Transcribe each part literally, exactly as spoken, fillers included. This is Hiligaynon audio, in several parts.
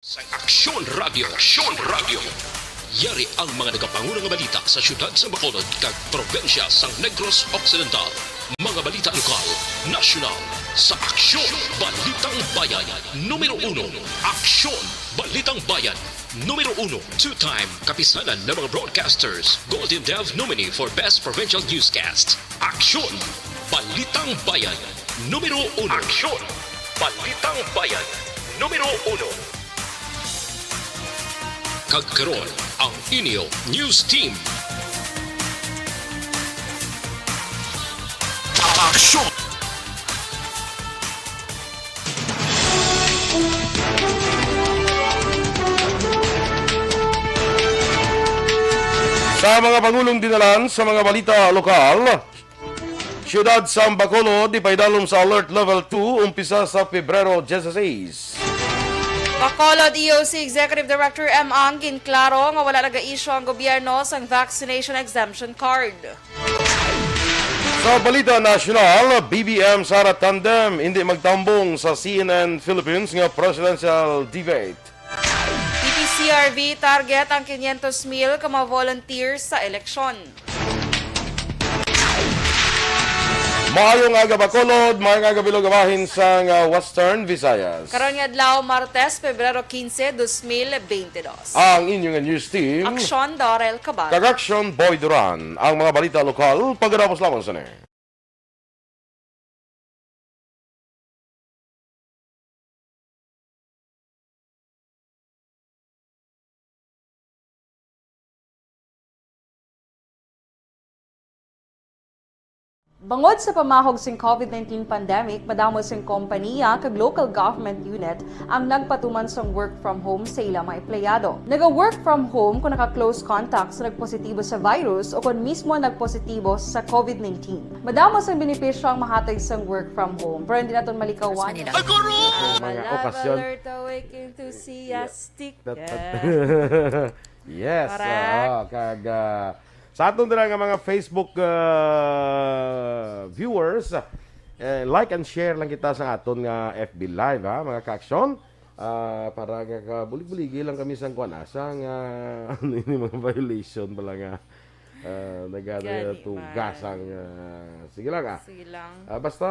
Sa Aksyon Radio, Aksyon Radio. Yari ang mga nagapanguna nga balita sa siyudad sa Bacolod kag probinsya sang Negros Occidental. Mga balita lokal, nasyonal, sa Aksyon, Balitang Bayan, numero uno. Aksyon, Balitang Bayan, numero uno. Two-time kapisanan ng mga broadcasters, Golden Dove nominee for Best Provincial Newscast. Aksyon, Balitang Bayan, numero uno. Aksyon, Balitang Bayan, numero uno. Kag karon, ang inyo news team. Aksyon! Sa mga pangulong dinalan sa mga balita lokal, Siyudad sang Bacolod ipaidalom sa Alert Level two umpisa sa Pebrero diyesisais. Bacolod E O C Executive Director M Ang ginklaro nga wala naga-issue ang gobyerno sang vaccination exemption card. Sa balita nasyonal, B B M Sara Tandem hindi magtambong sa C N N Philippines nga presidential debate. P P C R V target ang quinientos mil ka mga volunteers sa eleksyon. Maayong aga, Bacolod. Maayong aga, bilog nga bahin sang, ah, Western Visayas. Karon nga adlaw, Martes, Pebrero quince, dos mil beintidos. Ang inyo nga news team. Aksyon, Dorel Cabal. Kag Aksyon, Boy Duran. Ang mga balita lokal, pagkatapos lamang sini. Bangod sa pamahog sing COVID nineteen pandemic, madamo sing kompaniya kag local government unit ang nagpatuman sang work from home sa ila mga empleyado. Naga-work from home kon naka-close contact sa nagpositibo sa virus o kon mismo nagpositibo sa COVID nineteen. Madamo sang benepisyo ang mahatag sang work from home, pero hindi naton malikawan. Sa Manila. Ang mga Love okasyon. Alert, awake, enthusiastic. Yes. Correct. Oo, kag, ah, sa aton dira nga mga Facebook, ah, viewers, eh, like and share lang kita sa aton nga F B Live, ha, mga ka-aksyon. Ah, para nga ka-, bulig-buligi lang kami sang kuan, ah, sang, ah, ano ini, mga violation pala nga, ah, nagatuga sang, ah, sige lang, ah. Sige lang. Ah, basta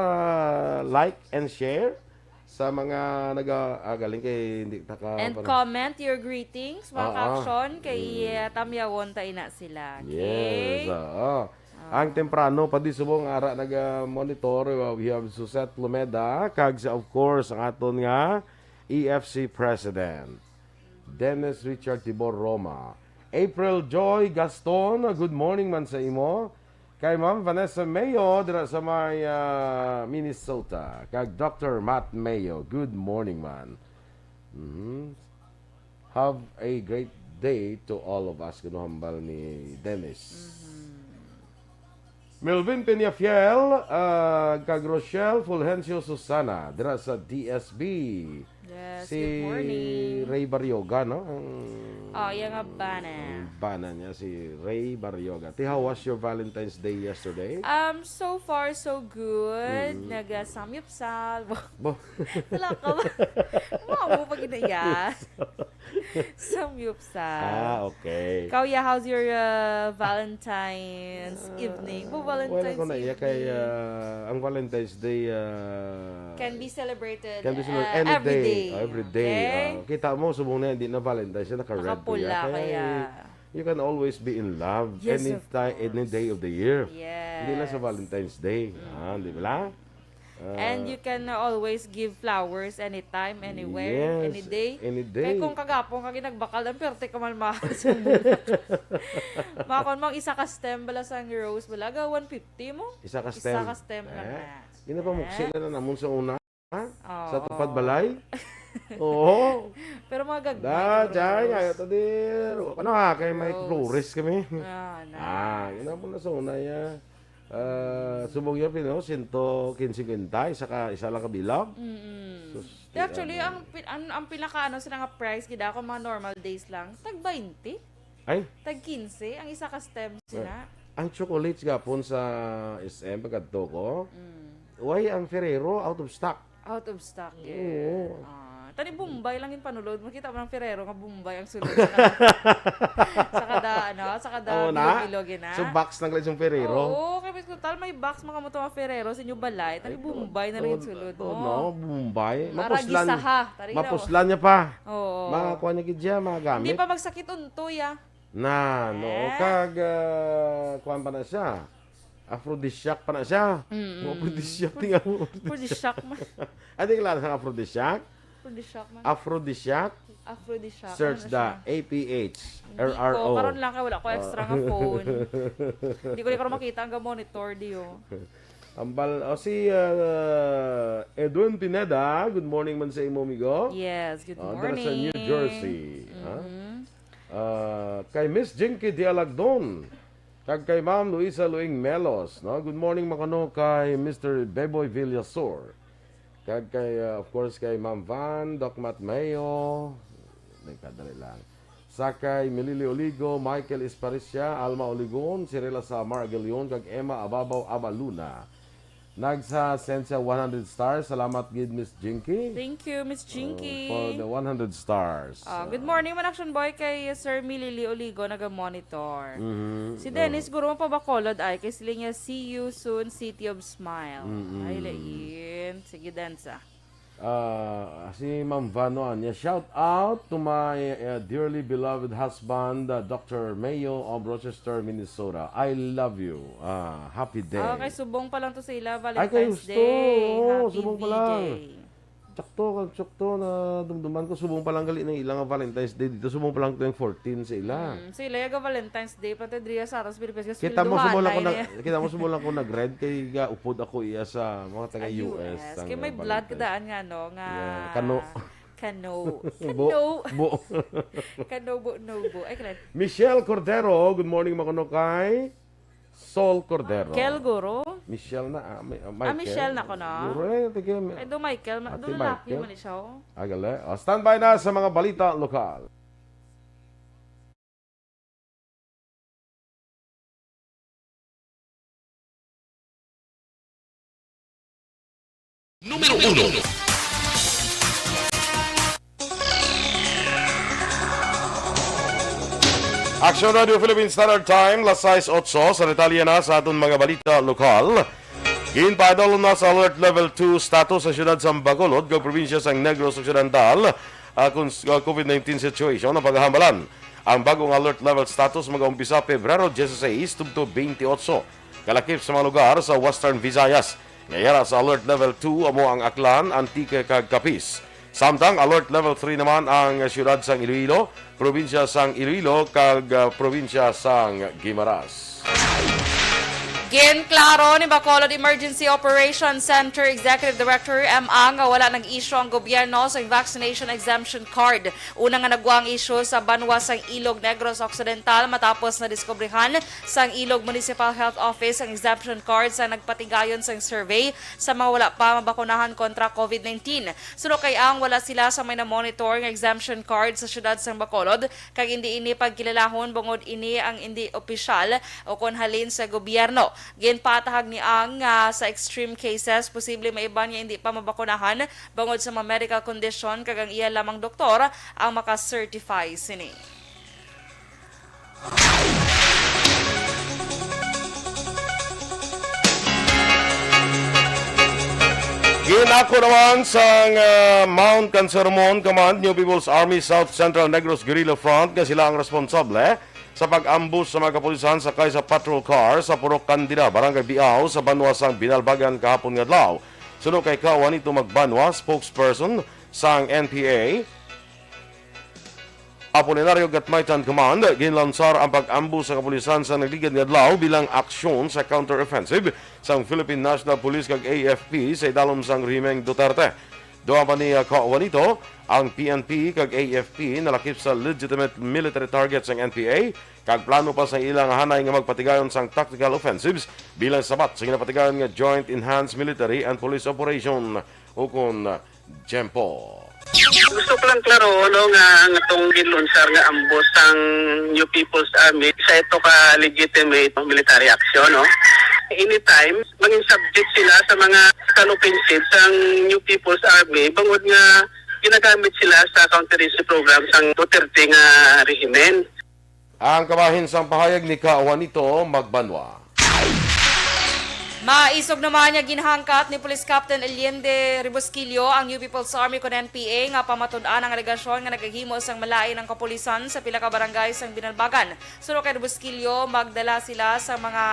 like and share sa mga naga-, ah, galing kay hindi ta ka And para comment your greetings, mga Ah, ah. ka-aksyon, kay, Mm. ah, tamyawon ta ina sila. Yes, Okay? oo. Ah. Ang temprano, padi subong ara naga-monitor, uh, we have Suzette Lumeda, kag si, of course, ang aton nga E F C President, Dennis Richard Tibor Roma. April Joy Gaston, good morning man sa imo. Kay Ma'am Vanessa Mayo, dira sa may, ah, Minnesota. Kag Doctor Matt Mayo, good morning man. Mhm. Have a great day to all of us, kuno hambal ni Dennis. Mhm. Melvin Peñafiel, ah, kag Rochelle Fulgencio Susana, dira sa D S B. Yes, Si good morning. Ray Barrioga, no? Ang, Oh, iya nga bana. ang bana niya, si Ray Barrioga. Ti, how was your Valentine's Day yesterday? Um, so far, so good. Mm. Naga-samyupsal. Bo. Wala ka ba? Mao pa gid na iya. Samyupsal. Ah, okay. Ikaw, ya, how's your, uh, Valentine's Ah, evening? Bo, well, Valentine's ako na iya kay, evening. ah, ang Valentine's Day, ah, Can be celebrated, can be celebrated uh, any every day. day. Oh, every day. Okay? Ah, kita mo, subong na, hindi na Valentine's, naka-red Nakapula kaya. Kaya you can always be in love Yes, any of ti-, any course. day of the year. Yes. Hindi lang sa Valentine's Day. Mm. Ah, di ba? Ah. And you can always give flowers anytime, anywhere, Yes, any day. any day. Kay kung kagapon ka ginagbakal, ang perte ka man mahal sa mula. Makon mo, ang isa ka stem bala sa rose, bala, ga one fifty mo? Isa ka Isa stem. ka stem lang Eh, na. ginapamuksi Eh? na na namon sa una. Ha? Oo. Sa tupad balay? Oo. Pero mga gagmay Da, nga jay, rose. nga, ito di, ano ha, kay may Rose. florist kami. Ah, na. Ah, yun ang muna sa una, ya. Ah, subong yun, pino, sento kinse kwenta, isa ka, isa lang ka bilog. Mm-mm. Sus, Di, actually, ano. ang pi-, ang, ang pinaka, ano, sila nga price, gid ako, mga normal days lang, tag baynte. Ay? Tag kinse, ang isa ka stem, sina. Ang chocolates gapon sa S M, pagkadto ko, Mm. why ang Ferrero out of stock? Out of stock, Oo. yeah. Ah, Tani Bombay lang yung panulod. Makita mo ng Ferrero nga Bombay ang sulod sa kada, sa kada, ano, sa kada Amo na? Bilog-bilog yun, ah. So, box lang lang sa Ferrero? Oo, kay mas total may box mga mo to mga Ferrero sa inyo balay. Tani Ay, Bombay na lang yung sulod oh, mo. No, Bombay. Aragi Mapuslan. Saha. Tari na, Mapuslan niya pa. Oo. Mga kuha niya gid siya, mga gamit. Hindi pa magsakit untoy, ah. Na, no, Eh? Kag, ah, kuwan pa na siya. Aphrodisiac pa na siya. Mm-mm. Aphrodisiac, Aphro-, tingnan mo, aphrodisiac. Aphrodisiac man. Ano yung klase ng aphrodisiac? Aphrodisiac man. Aphrodisiac? Aphrodisiac. Search Ano na the siya? A P H R R O. Hindi ko. Karon lang kay wala ko extra nga phone. Hindi ko, di ko makita ang monitor, di, oh. Ambal, oh, si, ah, Edwin Pineda, good morning man sa imo, amigo. Yes, good Ah, dala sa New morning. Jersey, ha? Mhm. Ah, kay Miss Jinky Dialagdon, kag kay Ma'am Luisa Luing Melos, no? Good morning, makuno kay Mister Beboy Villasor. Kag kay, ah, of course, kay Ma'am Van, Doc Matt Mayo. Nagkadali lang. Sa kay Milili Oligo, Michael Esparicia, Alma Oligon, Cirela Samar Agalion, kag Emma Ababaw Abaluna. Nagsa-send sa one hundred stars. Salamat gid, Miss Jinky. Thank you, Miss Uh, Jinky. for the one hundred stars. Ah, good Uh, morning, man, Action Boy, kay Sir Milili Oligo, naga-monitor. Mhm, Si Dennis, uh, guro mo pa Bacolod, ay, kay sila niya, "See you soon, City of Smile." Mm-mm. Ay, lain. Sige, Densa. Ah, si Ma'am Vano, niya, "Shout out to my, uh, dearly beloved husband, uh, Doctor Mayo of Rochester, Minnesota. I love you. Ah, happy day." Ah, kay subong pa lang to sa ila, Ay, kay Valentine's gusto. Day. Oo, Happy subong pa lang. V J. Tsakto, kag tsakto na dumduman ko, subong pa lang gali ng ilang Valentine's Day dito. Subong pa lang tuwing fourteen sa ila. Mm, sa ila, yaga Valentine's Day, pati diriya sa atas Pilipinas, Kita mo, kasweldohan subong lang na ko na, ini. kita mo, subong lang ko nag-red, kay ga upod ako iya sa mga taga Ah, U S, U S. ang Kay may blood Valentine's. kadaan nga, no, nga Yeah, kano. Kano. Bo, Kano. bo. Kano, bo, no, bo. Ay, kailan? Michelle Cordero, good morning, makuno kay Sol Cordero. Kel, guro? Michelle na, ah, Mi-, ah, Ah, Michael. Michelle na ko na. Guro, eh, tigil, mi-, Ay, do Michael, ma-, Ate do lalaki Michael. man siya, oh. Agale. O, standby na sa mga balita lokal. Numero uno. Action Radio Philippine Standard Time, las sais otso. Sa detalye na sa aton mga balita lokal, ginpaadalom na sa Alert Level two status sa siyudad sa Bacolod, kag probinsya sang Negros Occidental, ah, kun s-, ah, COVID nineteen situation ang paghahambalan. Ang bagong Alert Level status magaumpisa Pebrero dieciséis tubto twenty-eight. Kalakip sa mga lugar sa Western Visayas nga yara sa Alert Level two amo ang Aklan, Antique, kag Capiz. Samtang Alert Level three naman ang siyudad sang Iloilo, probinsya sang Iloilo, kag, ah, probinsya sang Guimaras. Ginklaro ni Bacolod Emergency Operations Center Executive Director M. Ang nga wala nag-issue ang gobyerno sa vaccination exemption card. Una nga nagwa ang isyu sa banwa sang Ilog Negros Occidental matapos nadiskubrihan sang Ilog Municipal Health Office ang exemption card sa nagpatigayon sang survey sa mga wala pa mabakunahan kontra COVID nineteen. Suno kay Ang, wala sila sa may na-monitor nga exemption card sa siyudad sang Bacolod, kag indi ini pagkilalahon bangod ini ang indi opisyal o kon halin sa gobyerno. Ginpatahag ni Ang nga sa extreme cases, posible may iban nga indi pa mabakunahan bangod sa mga medical condition, kag ang iya lamang doktor ang maka-certify sini. Ginako naman sang, ah, Mount Kansermon Command, New People's Army South Central Negros Guerrilla Front nga sila ang responsable sa pag-ambush sa mga kapulisan sakay sa patrol car sa Purok Candida, Barangay Biao, sa banwa sang Binalbagan kahapon nga adlaw. Suno kay Ka Juanito Magbanwa, spokesperson sang N P A, Apolinario Gatmaitan Command, ginlansar ang pag-ambush sa kapulisan sa nagligad nga adlaw bilang aksyon sa counter-offensive sang Philippine National Police kag A F P sa idalom sang rehimeng Duterte. Dugang pa ni, ah, Ka Juanito, ang P N P kag A F P nalakip sa legitimate military target sang N P A, kag plano pa sa ila nga hanay nga magpatigayon sang tactical offensives bilang sabat sa ginapatigayon nga Joint Enhanced Military and Police Operation, ukon Jempo. Gusto ko lang klaro, no, nga ang atong ginlunsar nga ambush sang New People's Army, isa ito ka legitimate military action, no? Anytime, mangin subject sila sa mga tactical offensive sang New People's Army, bangod nga Ginagamit sila sa counter-insurgency program sang Duterte nga rehimen. Ang kabahin sang pahayag ni Ka Juanito Magbanwa. Maisog naman nga ginhangkat ni Police Captain Eliende Rebusquillo ang New People's Army kon N P A nga pamatud-an ang alegasyon nga nagahimo sang malain ang kapulisan sa pila ka barangay sang Binalbagan. Suno kay Rebusquillo, magdala sila sa mga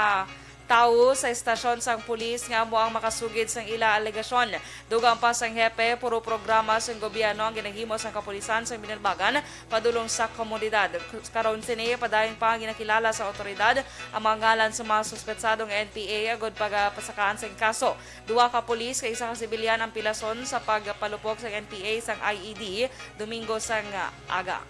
tawo sa estasyon sang pulis nga amo ang makasugid sang ila alegasyon. Dugang pa sang hepe, puro programa sang gobyerno ang ginahimo sang kapulisan sang Binalbagan padulong sa komunidad. Karon sini, padayon pa ang ginakilala sa awtoridad ang mga ngalan sa mga suspetsadong N P A agud pagapasakaan sang kaso. Duha ka pulis kag isa ka sibilyan ang pilason sa pagpalupok sang N P A sang I E D Domingo sang aga.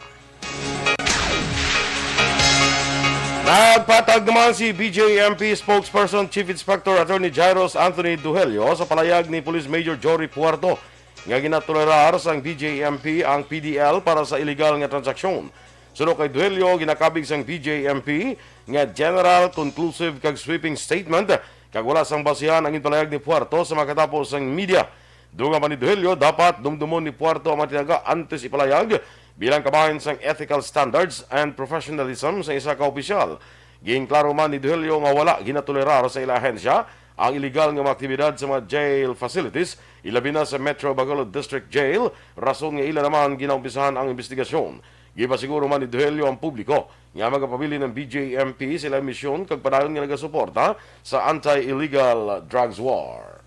Nagpatag naman si B J M P Spokesperson Chief Inspector Attorney Jairus Anthony Duhelio sa palayag ni Police Major Jory Puerto nga ginatolerar sang B J M P ang P D L para sa iligal nga transaksyon. Suno kay Duhelio, ginakabig sang B J M P nga general, conclusive kag sweeping statement kag wala sang basihan ang ginpalayag ni Puerto sa makatapo sang media. Dugang pa ni Duhelio, dapat dumdumon ni Puerto ang mga tinaga antes ipalayag bilang kabahin sang ethical standards and professionalism sa isa ka opisyal. Ginklaro man ni Duhelio nga wala ginatolerar sa ila ahensya ang iligal nga mga aktibidad sa mga jail facilities, ilabi na sa Metro Bacolod District Jail, rason nga ila naman ginaumpisahan ang imbestigasyon. Gipasiguro man ni Duhelio ang publiko nga magapabilin ang B J M P sa ilang misyon kag padayon nga nagasuporta sa anti-illegal drugs war.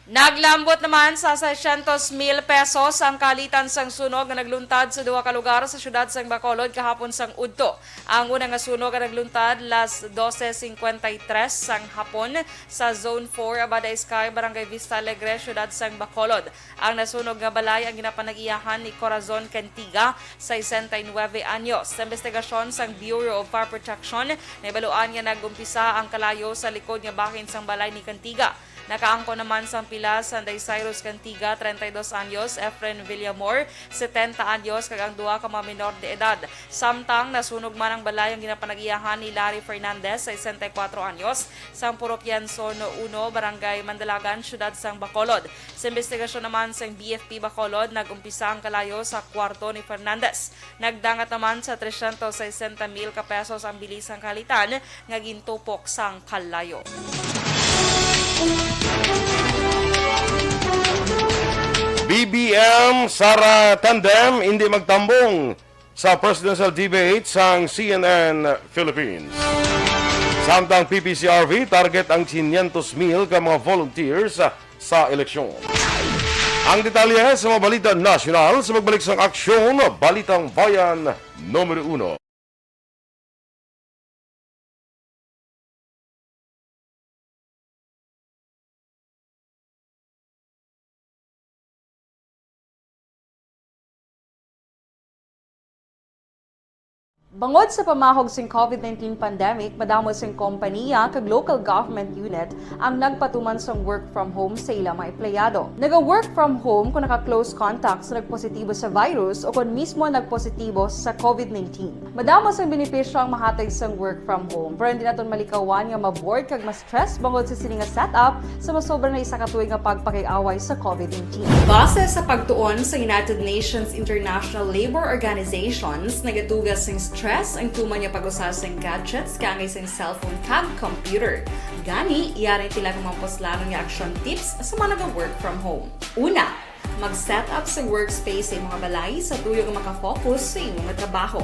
Naglambot naman sa seiscientos mil pesos ang kaalitan sang sunog nga nagluntad sa duha ka lugar sa siyudad sang Bacolod kahapon sang udto. Ang una nga sunog nga nagluntad las doce cincuenta y tres sang hapon sa Zone four, Abada Sky, Barangay Vista Alegre, siyudad sang Bacolod. Ang nasunog nga balay ang ginapanag-iyahan ni Corazon Cantiga, sesenta y nuebe anyos. Sa imbestigasyon sang Bureau of Fire Protection, nahibaluan nga nag-umpisa ang kalayo sa likod nga bahin sang balay ni Cantiga. Nakaangkon naman sang pilas si Cyrus Cantiga, treinta y dos anyos, Efren Villamor, setenta anyos, kag ang duha ka mga minor de edad. Samtang nasunog man ang balay nga ginapanag-iyahan ni Larry Fernandez, sesenta y kuwatro anyos, sang Purok Yanson uno, Barangay Mandalagan, Siyudad sang Bacolod. Sa imbestigasyon naman sang B F P Bacolod, nag-umpisa ang kalayo sa kwarto ni Fernandez. Nagdangat naman sa trescientos sesenta mil ka pesos ang bili sang kaalitan nga gintupok sang kalayo. B B M Sara Tandem indi magtambong sa presidential debate sang C N N Philippines. Samtang P P C R V target ang quinientos mil ka mga volunteers sa eleksyon. Ang detalye sa mga balita nasyonal sa pagbalik sang Aksyon, Balitang Bayan Numero Uno. Bangod sa pamahog sing COVID nineteen pandemic, madamo sing kompaniya kag local government unit ang nagpatuman sang work from home sa ila mga empleyado. Naga-work from home kon naka-close contact sa nagpositibo sa virus o kon mismo nagpositibo sa COVID nineteen. Madamo sang benepisyo ang mahatag sang work from home, pero hindi naton malikawan nga ma-bored kag ma-stress bangod sa sini nga setup sa masobra na isa ka tuig nga pagpakig-away sa COVID nineteen. Base sa pagtuon sa United Nations International Labour Organizations, nagatuga sing stress ang tuman nga pag-usa sing gadgets kaangay sing cellphone kag computer. Gani, yari ang pila ka mga puslanon nga action tips sa mga naga-work from home. Una, mag-set up sa workspace sa imo nga balay sa tuyo nga makafocus sa imo nga trabaho.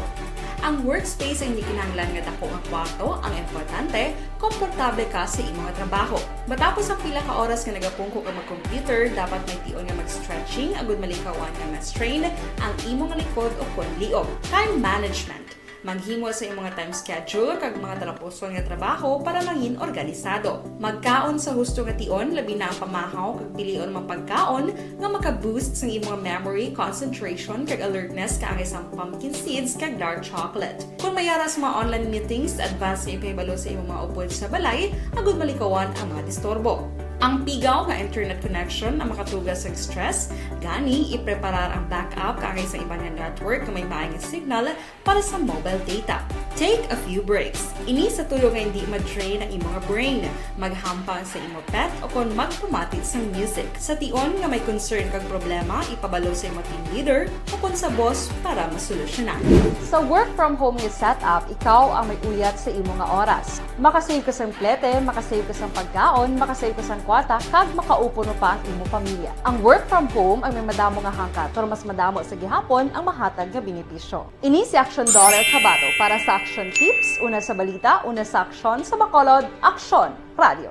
Ang workspace ay hindi kinahanglan nga dako nga kwarto ang importante, komportable ka sa imo nga trabaho. Matapos ang pila ka oras nga nagapungko ka mag-computer, dapat may tion nga mag-stretching agud malikawan nga ma-strain ang imo nga likod o kon liog. Time management. Maghimo sa imo nga time schedule kag mga talapuson nga trabaho para mangin organisado. Magkaon sa husto nga tion, labi na ang pamahaw kag pilion ang mga pagkaon nga maka-boost sang imo nga memory, concentration, kag alertness kaangay sang pumpkin seeds kag dark chocolate. Kon may ara sa mga online meetings, advance nga ipahibalo sa imo mga upod sa balay agud malikawan ang mga disturbo. Ang pigaw nga internet connection ang makatuga sa stress, gani ipreparar ang backup kaangay sa iban nga network nga may maayong signal para sa mobile data. Take a few breaks. Ini sa tulong nga hindi ma-drain ang imo nga brain, maghampang sa imo pet, o kon magpamati sang music. Sa tion nga may concern kag problema, ipabalo sa imo team leader o kon sa boss para masolusyonan. Sa work from home nga setup, ikaw ang may uyat sa imo nga oras. Makasave ka sang plete, makasave ka sang pagkaon, makasave ka sang kwarta, kag makaupo no pa ang imo pamilya. Ang work from home ang may madamo nga hangkat, pero mas madamo sa gihapon ang mahatag nga benepisyo. Ini si Action Dollar Kabato para sa Action Tips, una sa balita, una sa aksyon, sa Bacolod, Aksyon Radio.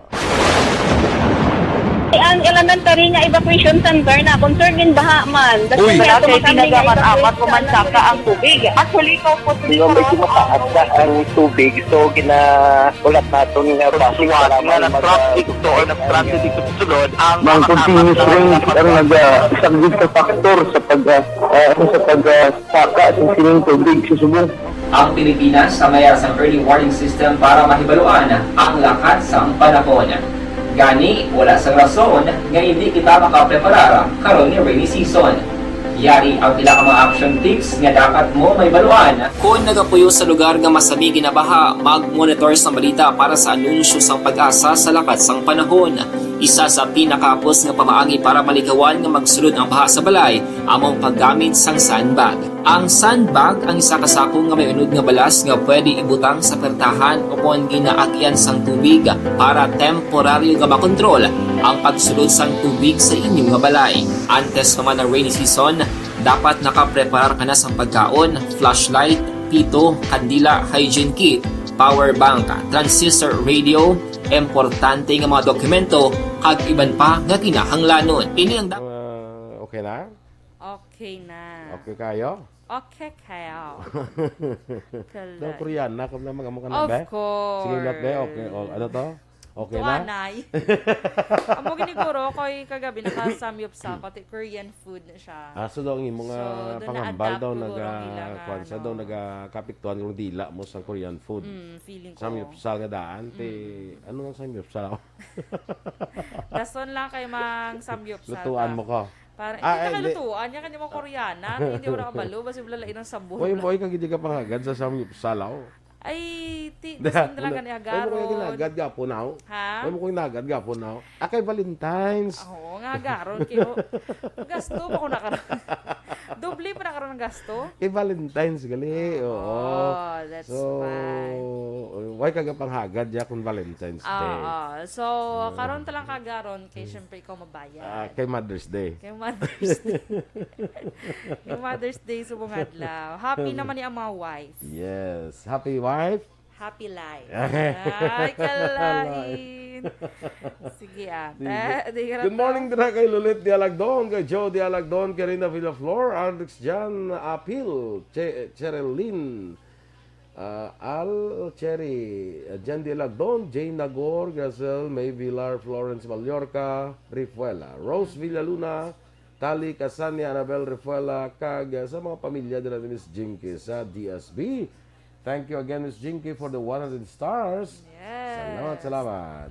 Ang elementary nga evacuation center na concern in baha man. Uy! Wala kay pinagamat-amat ko man saka ang tubig. Actually, ikaw po, Hindi, medyo mataas na ang tubig. So, gina-, ulat natin nga base Suwat para nga na mag-, traffic to or na-stranded dito sa sulod ang Ang mga continuous kasama rain ang naga-, isang big factor sa pag-, ah, ah, sa pag-, ah, saka sa sining tubig sa Subo. Ang Pilipinas sa mayar sang early warning system para mahibaluan ang lakat sang panahon. Gani, wala sang rason nga hindi kita makapreparar karon nga rainy season. Yari ang pila ka mga action tips nga dapat mo mahibaluan. Kon nagapuyo sa lugar nga masami ginabaha, mag-monitor sang balita para sa anunsyo sang PAGASA sa lakat sang panahon. Isa sa pinakahapos nga pamaagi para malikawan nga magsulod ang baha sa balay amo ang paggamit sang sandbag. Ang sandbag ang isa ka sako nga may unod nga balas nga pwede ibutang sa pertahan o kon ginaagyan sang tubig para temporaryo nga makontrol ang pagsulod sang tubig sa inyo nga balay. Antes pa man ang rainy season, dapat nakapreparar ka na sang pagkaon, flashlight, pito, kandila, hygiene kit, power bank, transistor radio, importante nga mga dokumento, kag iban pa nga kinahanglanon. Ini ang da- Ah, okay na? Okay na. Okay kayo? Okay kayo. Kalay. Daw Koreana, kung na mag-amo ka na, Of be? Sige, not be? Okay. O, course. Ano to? Okay na? Tuanay. Amo gini guro, ko'y kagabi naka-samyupsal, pati Korean food na siya. Ah, so daw ang imo nga So, doon pangambal daw na-adapt ko naga-, guro ang ilang kuwan sa daw ano. Nagakapiktuhan kung dila mo sa Korean food. Mm, feeling ko. Samyupsal nga daan, te, Mm. ano ang samyupsal? Dason lang kay mang samyupsal Lutuan ka. Mo ko. Para, Ah, hindi ka ay, hindi. Lutuan, yan kanya mga Koreana, hindi mo nakabalo, basi wala lain ang sabon. Uy, boy, kag hindi ka panghagad sa samyupsal, aw. Ay, ti, Da, gusto nila wala. Gani Ay, mo ko yung hagaron. Ginagad gapon, aw. Ha? Ay, mo ko yung nagad gapon, aw. Ah, kay Valentine's. Ah, oo, nga hagaron, kay mo. Gasto ba ko nakaroon? Doble pa nakaroon ng gasto? Kay Valentine's, gali, Oo, oo. That's So, why. Why ka gapanghagad ya kung Valentine's Ah, Day? Ah. So, Ah. Karon talang kagaron, kay Hmm. syempre ikaw mabayad. Ah, kay Mother's Day. Kay Mother's Day. Kay Mother's Day, subong adlaw. Happy naman ni ang mga wife. Yes. Happy wife. Happy life. Ay, kalain. Sige, ah. Sige. Eh, di ka Good na morning, to. Dira kay Lulit Dialagdon, kay Joe Dialagdon, kay Rina Villaflor, Alex Jan Apil, Che-, Cherilyn, ah, Al Cherry, ah, Jan Dialagdon, Jane Nagor, Gazelle, May Villar, Florence Mallorca, Rifuela, Rose Villaluna, Tali Casania, Annabel Rifuela, kag, ah, sa mga pamilya dira ni Miss Jinky sa D S B. Thank you again, Miss Jinky, for the one hundred stars. Yes. Salamat, salamat.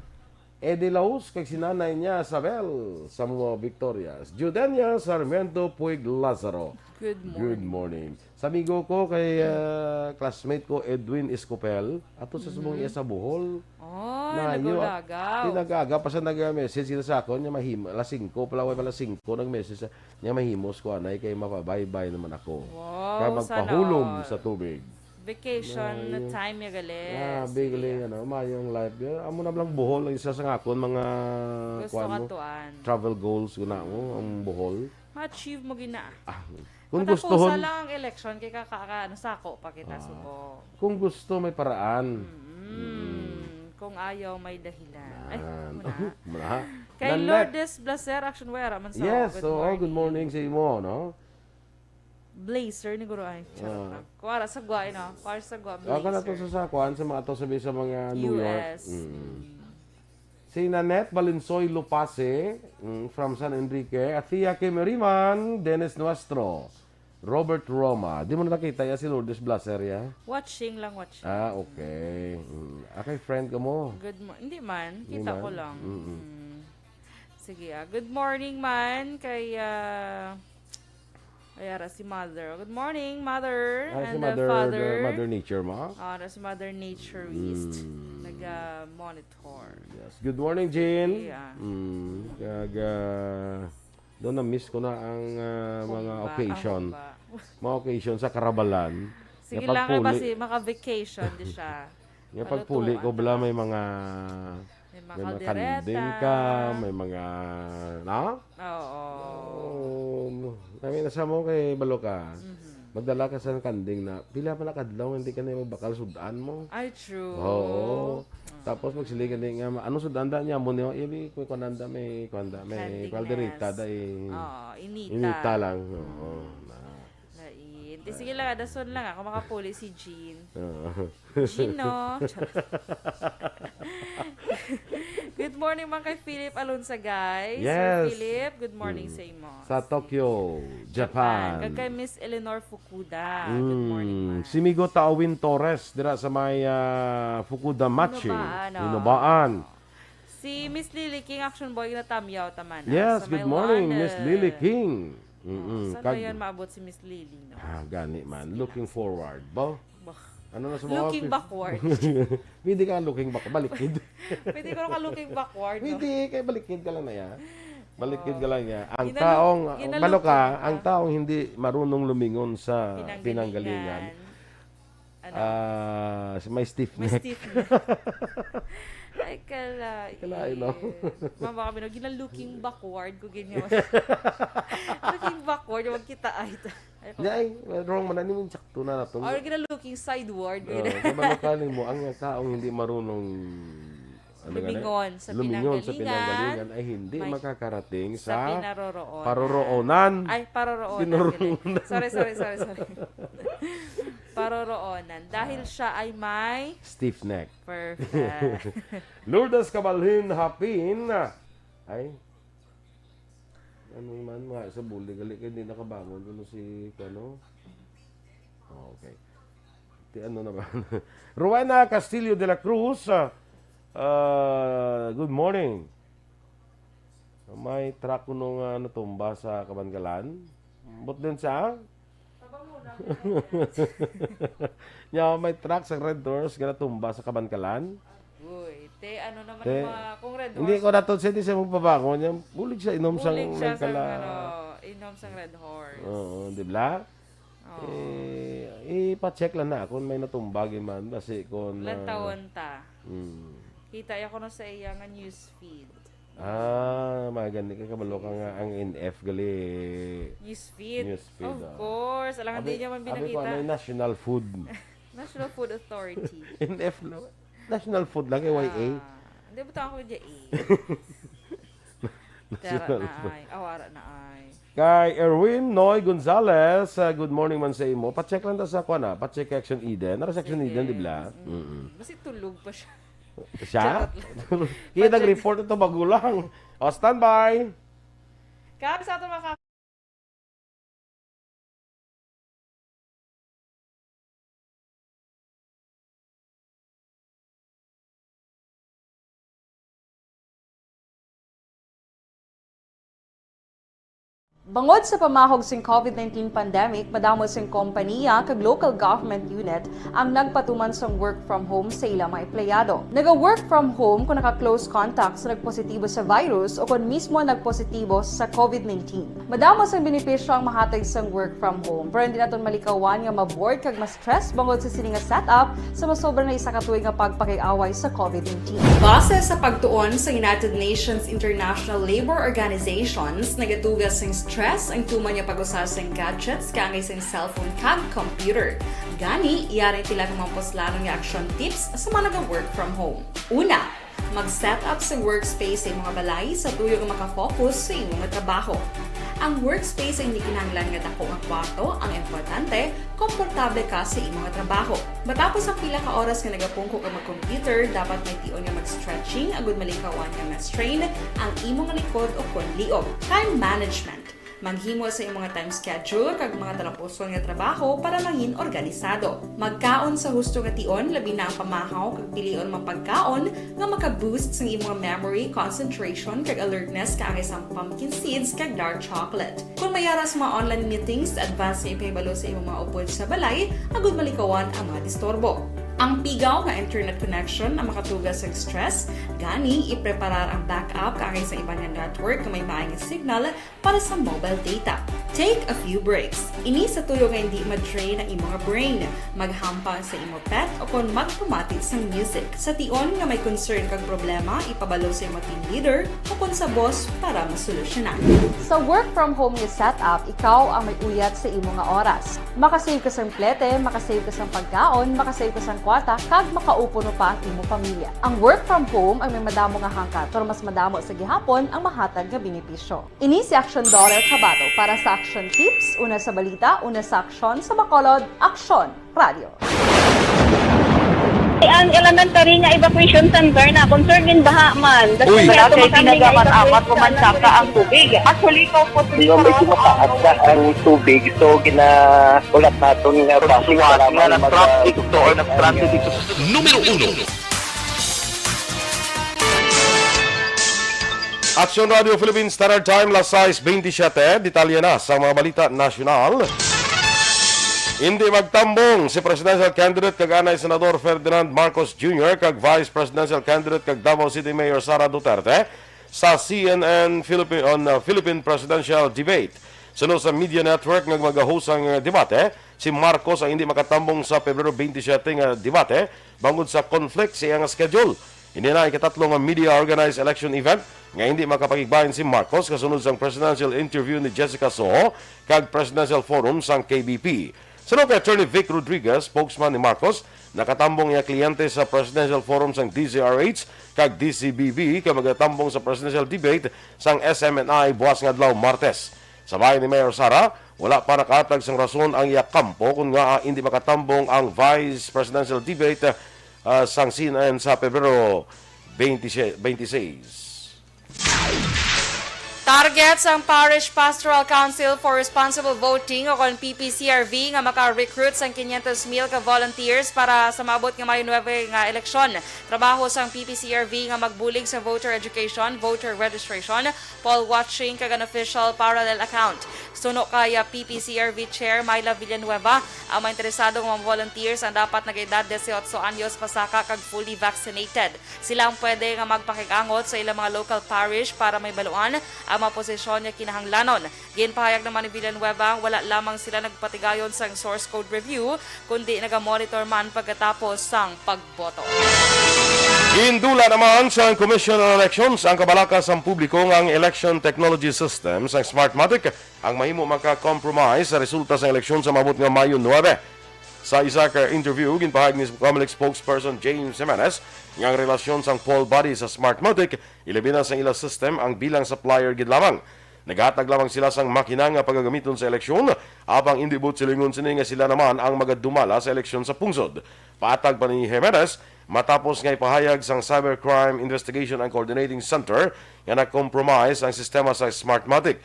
Eddie Laus, kag si Nanay niya, Sabel, sa mga Victorias. Judenia Sarmiento Puig Lazaro. Good morning. Good morning. Sa amigo ko, kay, ah, classmate ko, Edwin Escopel, ato sa subong Mm. iya sa Bohol. Oh, Mayo, ah, lagaw-lagaw. Tinag-aga pa siya nag-message sila sa akon, niya mahim-, alas singko pala, way pa alas singko, nag-message siya, niya mahimos ko, anay, kay mapabaybay naman ako. Wow, Kaya sana magpahulom all. Sa tubig. Vacation Mayo. Time ya gali. Grabe, Sige. Gali, ano, mayong life. Amo na lang Bohol, ang isa sa akon, mga, Gusto kuwan mo, katuan. Travel goals ko na, oh, ang Bohol. Ma-achieve mo gina. Ah, kung Matapusa gustuhon lang ang election, kay kaka-, ka-, ano, sako pa kita, Ah. Subo. Kung gusto, may paraan. Mm. Mm. Kung ayaw, may dahilan. Ay, Yan. Muna. Muna. Kay Nanette. Lourdes Blaser, action wala man sa Yes, good oo, morning. Good morning sa imo, no? Blazer ni Guro ay. Charot Ah. lang. Kuwara sa gwa, no? Kuwara sa gwa, Ah, kana to blazer. Sa, sa kuan, sa mga to, sabi sa mga New York. U S. Mm. Mm. Si Nanette Valensoy Lupase, mm, from San Enrique. Athea Kimeriman, Dennis Nuestro, Robert Roma. Di mo na nakita ya si Lourdes Blaser, ya? Watching lang, watching. Ah, okay. Mm. Ah, kay friend ka mo? Good mo-, hindi man. Hindi Kita man? Ko lang. Mm-mm. Mm. Sige, ah, good morning man kay, ah, ay, ara si mother. Good morning, mother. Ah, si and, uh, mother, father. The mother nature mo? Ah, ara si mother naturist. Mm. Naga-monitor. Yes. Good morning, Jean. Yeah. Mm. Kag, ah, doon na-miss ko na ang, ah, mga Humba, ah, occasion. Humba. Mga occasion sa karabalan. Sige lang, kay pagpuli. Basi maka-vacation di siya. Nga pagpuli ko, bala may mga, may mga kaldereta. May mga kanding ka, may mga, no? Oo. Oo. Kami na sa mo kay balo ka. Mhm. Magdala ka sa kanding na, pila pa na kadlaw, hindi ka na magbakal sud-an mo. Ay, true. Oo. Mm. Tapos magsiling ka din nga, ano sud-an da niya mo niyo? Ili, kung kuan da, may, kuan da, may kaldereta da, eh. Oo, inita. Inita lang. Oo. Na. Lain. Di, sige lang, dason lang ako makapuli si Jean. Oo. Jean, no? Good morning man kay Philip Alonsa, guys. Yes. Sir Philip, good morning sa imo. Sa Tokyo, Japan. Kag kay Miss Eleanor Fukuda, good morning, ma'am. Si Migo Taowin Torres, dira sa may, ah, Fukuda Machi, Hinobaan, oh. Hinobaan. Si Miss Lily King, Action Boy, ginatamyaw ta man, ah, sa may London. Yes, good morning, Miss Lily King. Mm-mm. Saan ba yan maabot si Miss Lily, no? Ah, gani man. Sige lang. Looking forward, ba? Bah. Ano na sa mga Looking backward. Pwede ka looking back, balikid. Pwede ko ka looking backward, no? Pwede, kay balikid ka lang na ya. Balikid ka lang ya. Ang taong, balo ka, ang taong hindi marunong lumingon sa pinanggalingan, ano? Ah, may stiff neck. May stiff neck. Ay, kalain. Kalain, no? Mama kami, no, gina-looking backward ko, ganyan. Looking backward, wag kita ay. Ay, wrong man. Ano yung sakto na natin? Or gina-looking sideward. Oo, kaya ba nakaling mo, ang taong hindi marunong, ano nga na? Lumingon sa pinanggalingan ay hindi makakarating sa paroroonan. Ay, paroroonan. Sorry, sorry, sorry, sorry. Paroroonan. Dahil siya ay may stiff neck. Perfect. Lourdes Cabalhin Hapin. Ay. Ano man, mga sa bulig, gali kay di nakabangon, ano si, ano? Okay. Ti ano naman? Rowena Castillo de la Cruz, ah, ah, good morning. May truck kuno nga natumba sa Kabankalan. But din sa Nya, may truck sa Red Horse nga natumba sa Kabankalan. Uy, te, ano naman ang mga, kung Red Horse? Hindi ko nato siya, di siya magpabangon. Bulig siya inom sang, ano, inom sang Red Horse. Oo, di ba? Oo. Eh, ipa-check lang na kung may natumba gid man, basi kung, ah, lantawon ta. Mm. Kita ya kuno sa iya nga news feed. Ah, magani ka, kabalo ka nga ang N F gali. News feed. News feed, ah. Of course, alangan di niya man binakita. Abi ko, ano, National Food. National Food Authority. N F, no? National Food lang, kay Y A. Ah, hindi, butang ako dyan, eh. National Food. Tara na ay, awara na ay. Kay Erwin Noy Gonzales, ah, good morning man sa imo. Pa-check lang ta sa, kuwan, ah, pa-check Action Eden. Nara sa Action Eden, di ba? Sige. Mm. Mm-mm. Basi tulog pa siya. Siya? Charot lang. Kita nag-report ito, magulang. O, standby. Kag sa ato mga Bangod sa pamahog sing COVID nineteen pandemic, madamo sing kompaniya kag local government unit ang nagpatuman sang work from home sa ila mga empleyado. Naga-work from home kon naka-close contact sa nagpositibo sa virus o kon mismo nagpositibo sa COVID nineteen. Madamo sang benepisyo ang mahatag sang work from home, pero hindi naton malikawan nga ma-bored kag ma-stress bangod sa sini nga setup sa masobra na isa ka tuig nga pagpakig-away sa COVID nineteen. Base sa pagtuon sa United Nations International Labour Organizations, nagatuga sing stress ang tuman nga pag-usa sing gadgets kaangay sing cellphone kag computer. Gani, yari ang pila ka mga puslanon nga action tips sa mga naga-work from home. Una, mag-set up sa workspace sa imo nga balay sa tuyo nga makafocus sa imo nga trabaho. Ang workspace ay hindi kinahanglan nga dako nga kwarto, ang importante, komportable ka sa imo nga trabaho. Matapos ang pila ka oras nga nagapungko ka mag-computer, dapat may tion nga mag-stretching agud malikawan nga ma-strain ang imo nga likod o kon liog. Time management. Maghimo sa imong time schedule kag mga talapuson nga trabaho para mangin organisado. Magkaon sa husto nga tion, labi na ang pamahaw kag pilion mga pagkaon nga maka-boost sang imong memory, concentration, kag alertness kaangay sang pumpkin seeds kag dark chocolate. Kung may ara sa mga online meetings, advance nga ipahibalo sa imong mga upod sa balay agud malikawan ang mga disturbo. Ang pigaw nga internet connection ang makatuga sa stress, gani ipreparar ang backup kaangay sa iban nga network nga may maayong signal para sa mobile data. Take a few breaks. Ini sa tuyo nga hindi ma-drain ang imong brain. Maghampang sa imo pet o kon magpamati sang music. Sa tion nga may concern kag problema, ipabalo sa imo team leader o kon sa boss para masolusyonan. Sa work from home nga setup, ikaw ang may uyat sa imo nga oras. Makasave ka sang plete, makasave ka sang pagkaon, makasave ka sang kwarta, kag makaupo no pa ang imo pamilya. Ang work from home ang may madamo nga hangkat, pero mas madamo sa gihapon ang mahatag nga benepisyo. Ini si Action Dollar Kabato para sa Action Tips, una sa balita, una sa aksyon, sa Bacolod, Aksyon Radio. Ang elementary nga evacuation center na concern in baha man. Uy. Wala kay ginagamit-amat o mansaka ang tubig. Actually, ikaw po, medyo mataas na ang tubig, so gina-, ulat naton nga traffic, kailangan mag-, traffic to or traffic. Numero uno. Aksyon Radio Philippines Standard Time, las sais bentisiete. Detalye na sa mga balita nasyonal. Hindi magtambong si presidential candidate kag anay Senador Ferdinand Marcos Junior kag vice presidential candidate kag Davao City Mayor Sara Duterte sa C N N Philippi-, on, uh, Philippine presidential debate. Suno sa media network nga mag-host ang, uh, debate, si Marcos ang hindi makatambong sa Pebrero bentisiete nga debate bangod sa conflict sa iyang schedule. Ini na ikatatlo nga media-organized election event nga hindi makapakigbahin si Marcos kasunod sang presidential interview ni Jessica Soho kag presidential forum sang K B P. Suno kay Attorney Vic Rodriguez, spokesman ni Marcos, nakatambong iya kliyente sa presidential forum sang D Z R H kag D C B B kag magatambong sa presidential debate sang S M N I buwas nga adlaw, Martes. Sa bahin ni Mayor Sara, wala pa nakahatag sang rason ang iya kampo kon ngaa hindi makatambong ang vice presidential debate, ah, sang C N N sa Pebrero twenty, twenty-six. Target sang Parish Pastoral Council for Responsible Voting o kon P P C R V nga maka-recruit sang quinientos mil ka volunteers para sa maabot nga Mayo nuebe nga eleksyon. Trabaho sang P P C R V nga magbulig sa voter education, voter registration, poll watching, kag unofficial parallel account. Suno kay, ah, P P C R V Chair Myla Villanueva, ang mga interesado nga mga volunteers ang dapat nagaedad disiotso anyos pasaka kag fully vaccinated. Sila ang pwede nga magpakig-angot sa ilang mga local parish para mahibaluan ang mga posisyon nga kinahanglanon. Ginpahayag naman ni Villanueva, wala lamang sila nagpatigayon sang source code review, kundi nagamonitor man pagkatapos sang pagboto. Gindula naman sang Commission on Elections ang kabalaka sang publiko nga ang election technology system sang Smartmatic ang mahimo maka-compromise sa resulta sang eleksyon sa maabot nga Mayo nuebe. Sa isa ka interview, ginpahayag ni Comelec spokesperson James Jimenez nga ang relasyon sang poll body sa Smartmatic, ilabi na sang ila system, ang bilang supplier gid lamang. Naghatag lamang sila sang makina nga pagagamiton sa eleksyon, apang indi buot silingon sini nga sila naman ang magadumala sa eleksyon sa pungsod. Patag pa ni Jimenez, matapos nga ipahayag sang Cybercrime Investigation and Coordinating Center nga na-compromise ang sistema sa Smartmatic.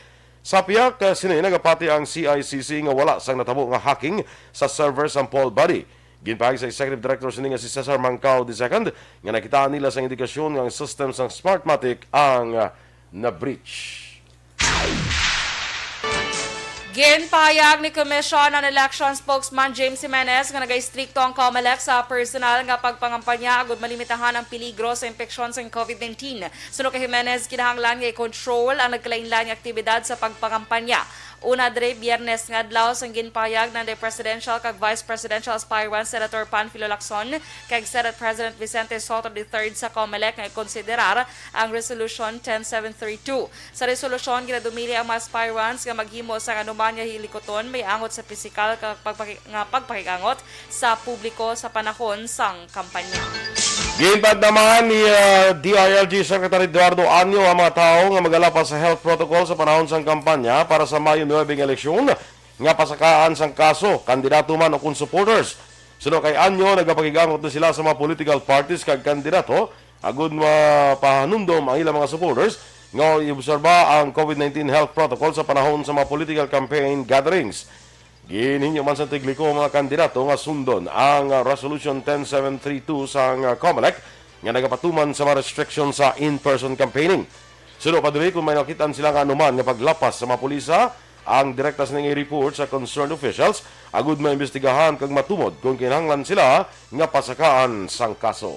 Sa pihak, ah, sini nagapati ang C I C C nga wala sang natabo nga hacking sa server sang poll body. Ginpahayag sa Executive Director sini nga si Cesar Mancao the second nga nakitaan nila sang indikasyon nga ang system sang Smartmatic ang, ah, na-breach. Ginpahayag ni Commission on Election Spokesman James Jimenez nga nagaistrikto ang Comelec sa personal nga pagpangampanya agud malimitahan ang peligro sa impeksyon sa COVID nineteen. Suno kay Jimenez, kinahanglan nga i-control ang nagkalainlain nga aktibidad sa pagpangampanya. Una diri, Biyernes nga adlaw, sang ginpahayag ni Presidential kag Vice Presidential aspirant Senator Panfilo Lacson kag Senate President Vicente Sotto the third sa Comelec nga ikonsiderar ang Resolution ten seven three two. Sa resolusyon, ginadumili ang mga aspirants nga maghimo sang anuman nga hilikuton may angot sa pisikal ka pagpaki-, nga pagpakig-angot sa publiko sa panahon sang kampanya. Ginpagdamahan ni, ah, D I L G Secretary Eduardo Año ang mga tawo nga magalapas sa health protocol sa panahon sang kampanya para sa Mayo nuebe nga eleksyon nga pasakaan sang kaso, kandidato man o kon supporters. Suno kay Año, nagapakig-angot na sila sa mga political parties kag kandidato agud mapahanumdom ang ilang mga supporters nga iobserba ang COVID nineteen health protocol sa panahon sa mga political campaign gatherings. Ginhinyo man sa tigliko ang mga kandidato nga sundon ang, ah, Resolution ten seven three two sang, ah, COMELEC nga nagapatuman sa mga restrictions sa in-person campaigning. Suno pa diri, kung may nakit-an sila nga anuman nga paglapas sa mga pulisa, ang direkta sini nga i-report sa concerned officials agud maimbestigahan kag matumod kung kinahanglan sila nga pasakaan sang kaso.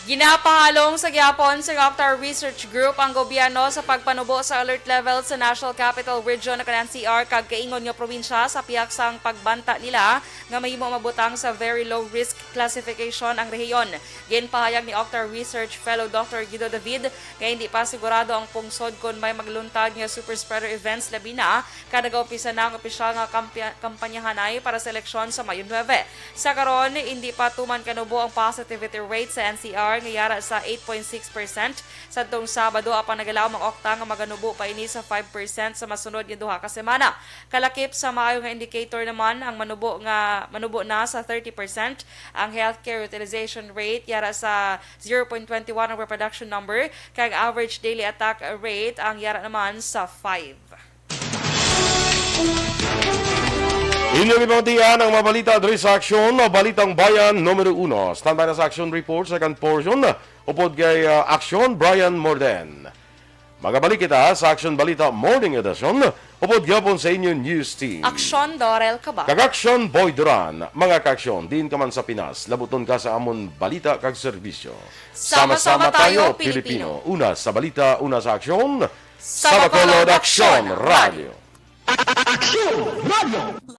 Ginapahalong sa gihapon sa Octar Research Group ang gobyerno sa pagpanubo sa alert level sa National Capital Region o N C R kag kaingon nga probinsya sa pihak sang pagbanta nila nga mahimo mabutang sa very low risk classification ang rehiyon. Ginpahayag ni Octar Research Fellow Doctor Guido David nga hindi pa sigurado ang pungsod kon may magluntad nga super spreader events, labi na kada umpisa na ang opisyal nga kampya-, kampanyahanay para sa eleksyon sa Mayo nuebe. Sa karon, hindi pa tuman kanubo ang positivity rate sa N C R nga yara sa eight point six percent. Sadtong Sabado, apan nagalaom ang Octa nga maganubo pa ini sa five percent sa masunod nga duha ka semana. Kalakip sa maayo nga indicator naman ang manubo nga manubo na sa thirty percent, ang healthcare utilization rate yara sa zero point twenty one ang reproduction number, kag average daily attack rate ang yara naman sa five. Inyo gipamatian ang mga balita diri sa Aksyon, Balitang Bayan numero uno. Standby na sa Aksyon Report, second portion, upod kay, ah, Aksyon, Brian Morden. Magabalik kita sa Aksyon Balita Morning Edition, upod gyapon sa inyo news team. Aksyon, Dorel Cabal. Kag Aksyon, Boy Duran. Mga ka-Aksyon, diin ka man sa Pinas, labuton ka sa amon balita kag serbisyo. Sama-sama tayo, Pilipino. Una sa balita, una sa aksyon. Sa Bacolod Aksyon Radio. Aksyon Radio.